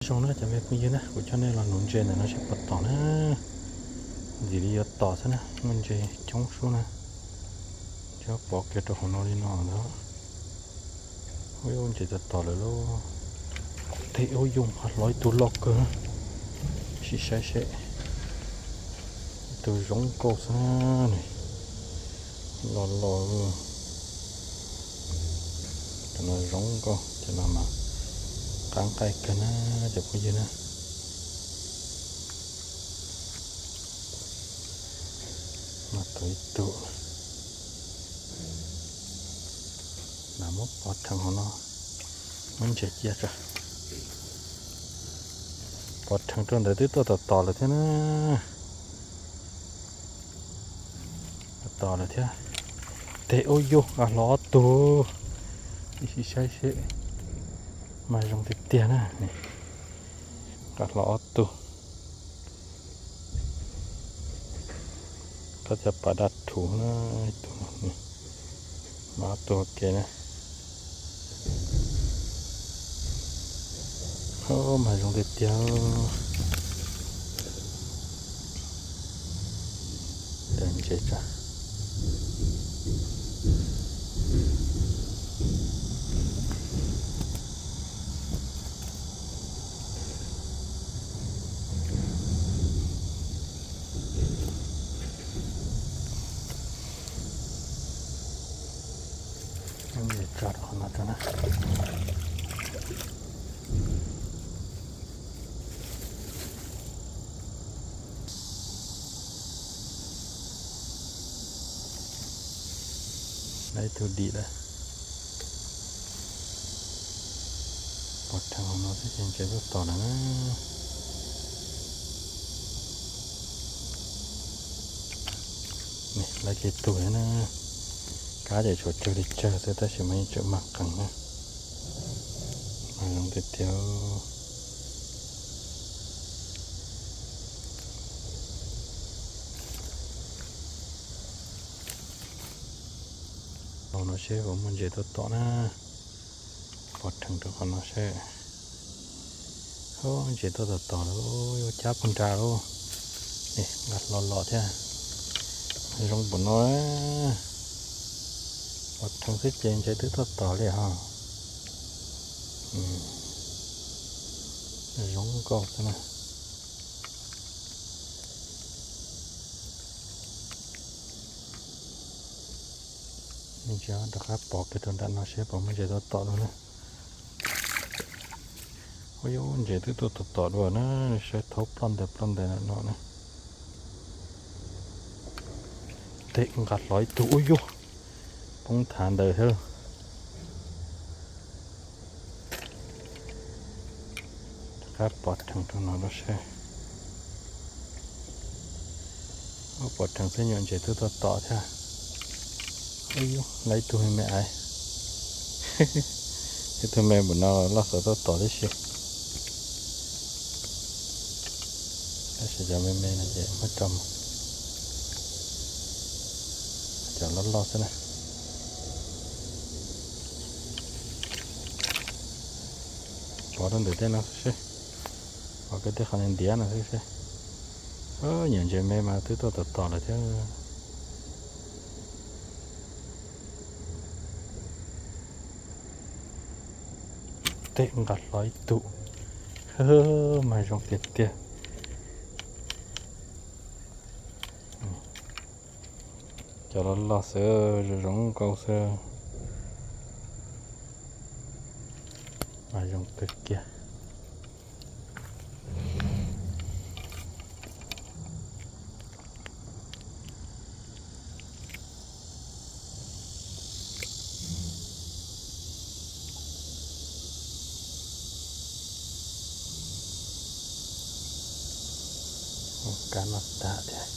Zoo na cov me phooj ywg na, kuv coj nej los nuv ntses ntawm no seb puas tom na. Ntxim li yuav tom xwb na, muaj ntses coob sub na. Coj pov kiag rau hauv no li no ntag. Ub, ntses tau tom lawm lauj. Tej ub yug, qab hlob ib tug loj kawg. Sim saib seb. Ib tug zoo nkauj xwb na. Los los. Cov no zoo nkauj, cov no mas qab nqaij kawg na cov phooj ywg na. Mas tau ib tug. Lam muab pov rhees hauv no, muab ntses cia tso. Pov rhees rau ntawd twb tuaj tom tom lawm thiab na. Tom lawm thiab. Tej ub yug, qab hlob ob tug. Ib sim saib seb. Mas zoo tiag tiag na. Qab hlob ob tug. Qab cov pas daj rhuv na, ib tug, mas ob tug ua ke na. Mas zoo tiag tiag. Ntses tso. Tso rau qhov no tso na. Ib tug dim lawm. Pov rhees hauv no thiab ces ntses tuaj tom lawm na. Lawv ces tug thiab na. Kab ces tshuav tsawg li tsawg xwb tab sis mas yeej tseem mag qees na. Mas zoo tiag tiag. Hauv no seb puas muaj ntses tuaj tom na. Pov rhees rau qhov no seb. Ntses tuaj tom tom lawm, yuav cab puag nrad lauj. Nqa hlo los thiab. Zoo npaum no. Pov rhees xwb ces ntses twb tuaj tom li ho. Zoo nkauj xwb na. Rov qab pov kiag rau nram no seb puas muaj ntses tuaj tom no na. Ua ntses twb tuaj tom tom dua na, saib thaub ploj ntawd ploj ntawd no na. Tej nqa hlo ib tug ub yuj, poob thav ntawd thiab. Rov qab pov rhees rau no lub seb. Pov rhees xwb nyuam ntses twb tuaj tom thiab. Lawv ib tug me me aiv. Ib tug me npaum no loj xav tuaj tom tib si. Tab sis cov me me no ces muab tso mus. Cov loj loj xwb na. Pov rau ntawm tej no xwb seb. Pov kiag tej qhov ntiav no xwb seb. Nyuam ntses me mas twb tuaj tom tom lawm thiab. Tej nqa hlo ib tug. Mas zoo tiag tiag. Cov loj loj xwb, zoo zoo nkauj xwb. Mas zoo kawg kiag. Kab no tag thiab.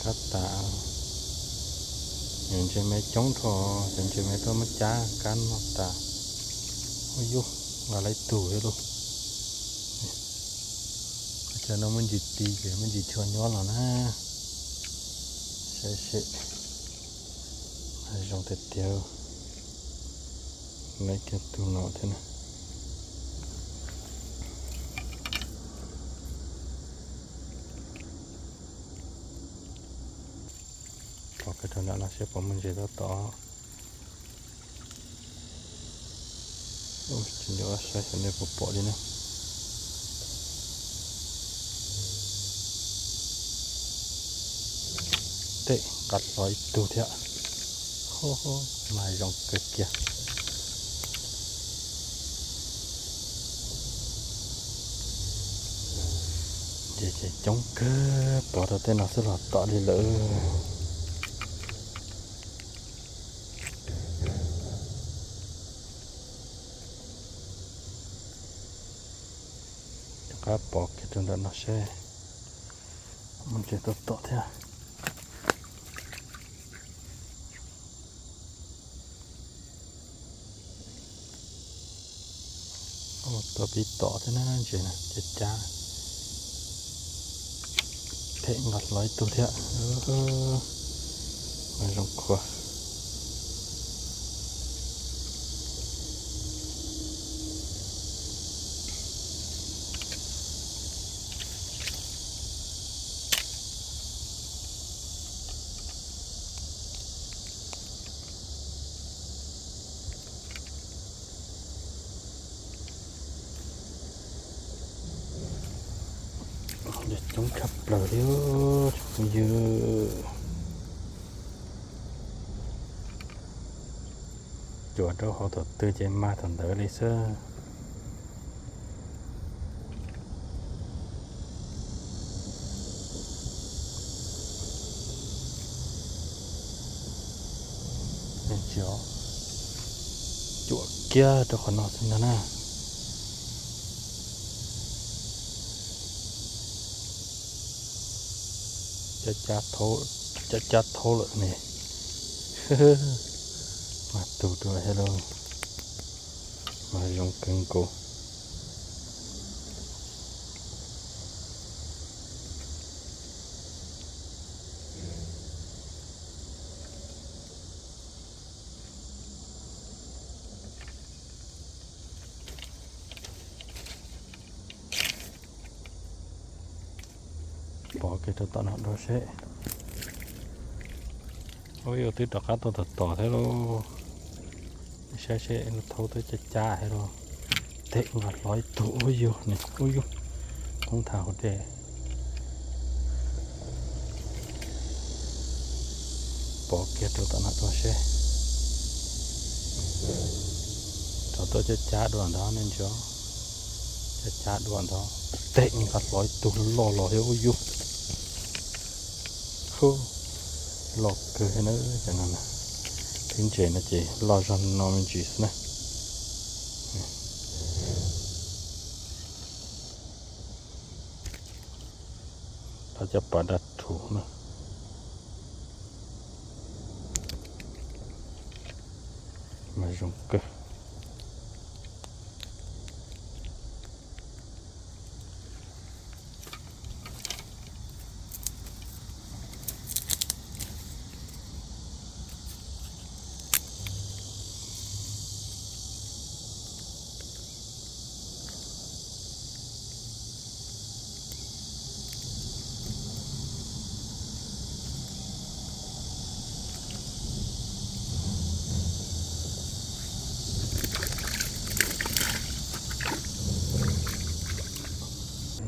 Cab tas, yuav ntses me coob dhau, cov ntses me tuaj muab cab kab noj tas. Ua yus, nqa lawv ib tug thiab lauj. Qhov chaw no muaj ntsis ti ces muaj ntsis chua nyob los na. Saib seb, zoo tiag tiag. Lawv kiag tus no thiab na. Pov kiag rau nram no seb puas muaj ntses tab tom. Tsis nco qab saib xyov nej puas pom li na. Tej nqa hlo ib tug thiab. Mas zoo kawg kiag. Ces ces coob kawg, pov rau tej no xwb los tom li lawm. Rov qab pov kiag rau ntawm no seb muaj ntses tuaj tom thiab. Tuaj pib tom thiab na, ntses na, cab cab. Them nqa hlo ib tug thiab. Mas zoo khuav. Coob tshaj plaws li, tsoom phooj ywg. Cuam rau hauv thaum twg ces mag thaum ntawd li xwb. Tsis, cuam kiag rau qhov no xwb ntag na. Cab cab thaub lawm ne. Mas tus dua thiab lauj. Mas zoo kawg nkaus. Pov kiag rau tom no dua seb. Ub, yuav twb rov qab tuaj tom tom thiab lauj. Saib seb thaub twb cab cab thiab lauj. Them nqa hlo ib tug, ub yug ne, ub yug, poob thav hauv dej. Pov kiag rau tom no dua seb. Rov tuaj cab cab dua ntag ne, ntsia. Cab cab dua ntag, them nqa hlo ib tug loj los thiab, ub yug. Loj kawg thiab na, cov no na. Peb ntses no ces loj zog no me ntsis xwb na. Rov cov pas daj rhuv na. Mas zoo kawg.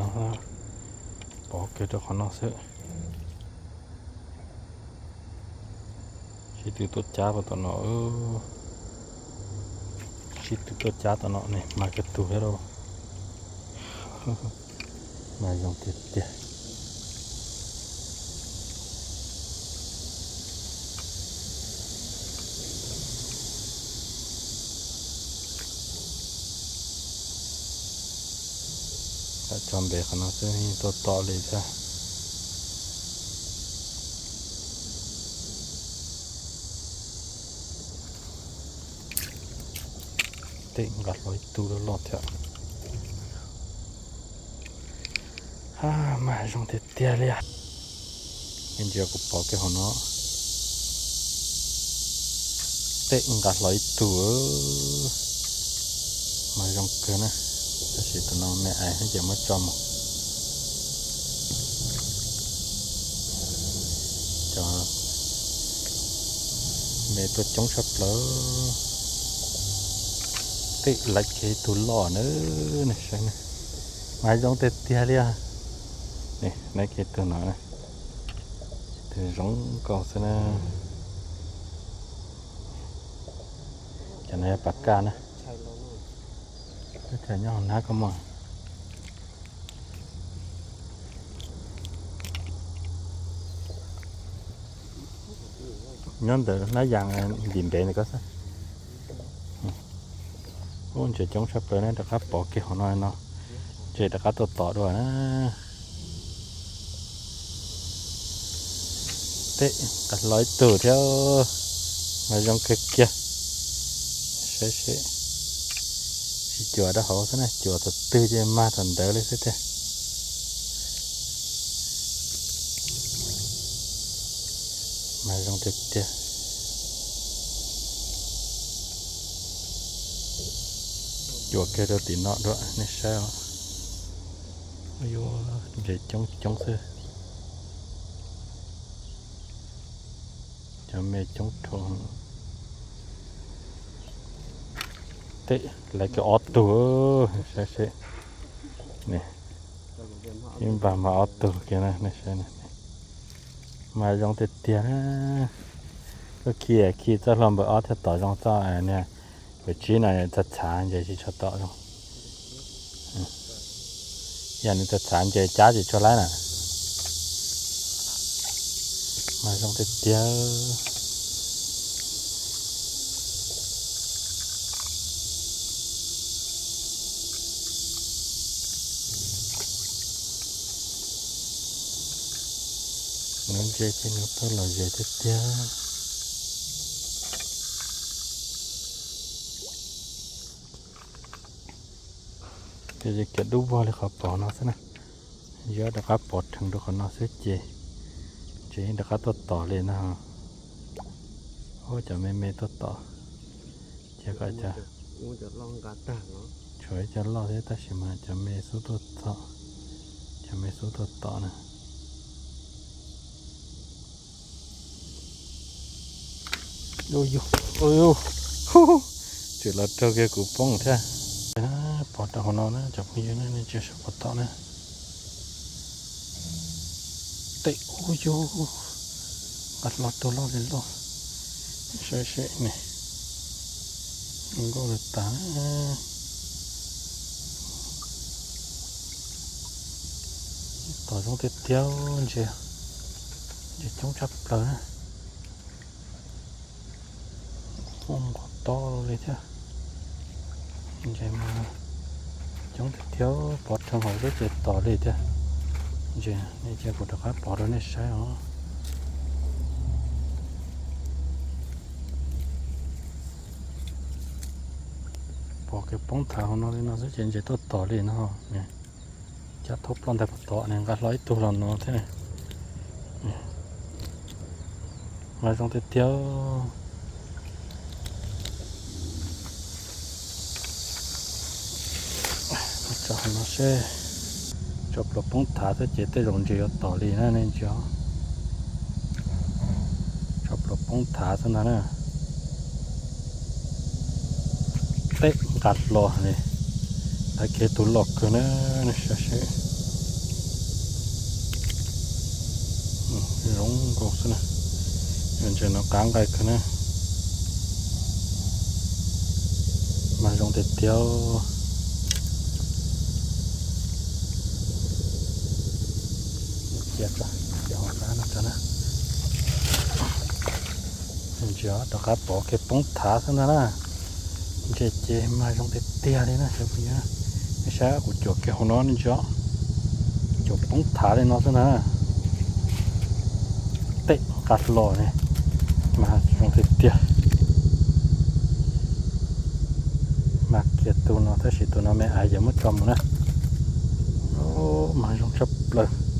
No, pov kiag rau qhov no xwb. Sib tw tuaj cab rau tom no. Sib tw tuaj cab tom no ne, mas kawg tug thiab lauj. Mas zoo tiag tiag. Tso npe qhov no xwb yeej tuaj tom li thiab. Tej nqa hlo ib tug loj loj thiab. Mas zoo tiag tiag li. Nej ntsia kuv pov kiag hauv no. Tej nqa hlo ib tug. Mas zoo kawg na. Tab sis tus no me ais ces muab tso mus. Cov me tuaj coob tshaj plaws. Tej laiv kiag ib tug loj na, nej saib na. Mas zoo tiag tiag li. Laiv kiag ib tug no, tus zoo nkaus xwb na. Cov no yog pas kaj na. Teb chaws nyob hauv hnab koj mog. Nyob ntawm hnab yas ntim ntev ntawm koj xwb. Ub, ntses coob tshaj plaws ne, rov qab pov kiag hauv no no, ntses rov qab tuaj tom dua na. Tej nqa hlo ib tug thiab, mas zoo kawg kiag. Saib seb, tsis cuam rau hauv xwb na, cuam thaum twg ces mag thaum ntawd li xwb tiag. Mas zoo tiag tiag. Cuam kiag rau tim no dua nej saib os. Yuav ntses coob coob xwb. Cov me coob dhau. Tej laiv kiag ob tug, saib seb. Ib npag mas ob tug kiag na, nej saib. Mas zoo tiag tiag na. Koj khi khi txoj hlua npawb ob thiaj tom zoo txoj niag npawb tsib no txhav txhav ntses tsis tshua tom zoo. Yog nws txhav txhav ntses cab tsis tshua laib na. Mas zoo tiag tiag. Nws ntse ces nws tuaj lom zem tiag tiag. Ces kiag dub vog li qhov pov no xwb na. Yuav rov qab pov rheev rau qhov no xwb ces ntses rov qab tuaj tom li no. Ua cov me me tuaj tom. Ces kom cov, tshuav ib co loj thiab tab sis mas cov me xub tuaj tom, cov me xub tuaj tom na. Tseem los raug kiag kuv poob thiab. Pov rau hauv no na cov phooj ywg na, nej ntsia saib pov tom na. Tej ub yug, nqa hlo tus loj li loj. Saib seb ne, zoo nkauj li tas. Tom zoo tiag tiag, ntses, ntses coob tshaj plaws na. Muaj nqos tob li thiab. Ntses mas coob tiag tiag, pov rheev hauv xwb ces tom li thiab. Ntses, nej cia kuv rov qab pov rau nej saib os. Pov kiag poob thav hauv no li no xwb ces ntses tuaj tom li no. Cab thoob ploj ntag pov tom ne, nqa hlo ib tug los no thiab. Mas zoo tiag tiag. Tso no seb, tso pluas poob thav xwb ces tej zaum ntses yuav tom li na nej ntsia. Tso pluas poob thav xwb ntag na. Tej nqa hlo li, laiv kiag tus loj kawg na, nej saib seb. Zoo nkauj xwb na, ntses no qab nqaij kawg na. Mas zoo tiag tiag. Cia tso, cia hauv qab no tso na. Ntsia rov qab pov kiag poob thav xwb ntag na. Ntses ces mas zoo tiag tiag li na cov phooj ywg. Nej saib kuv cuam kiag hauv no nej ntsia, cuam poob thav li no xwb ntag na. Tej nqa hlo ne, mas zoo tiag tiag. Mas Tab sis tus no me av yuav muab tso mus na. Mas zoo tshaj plaws.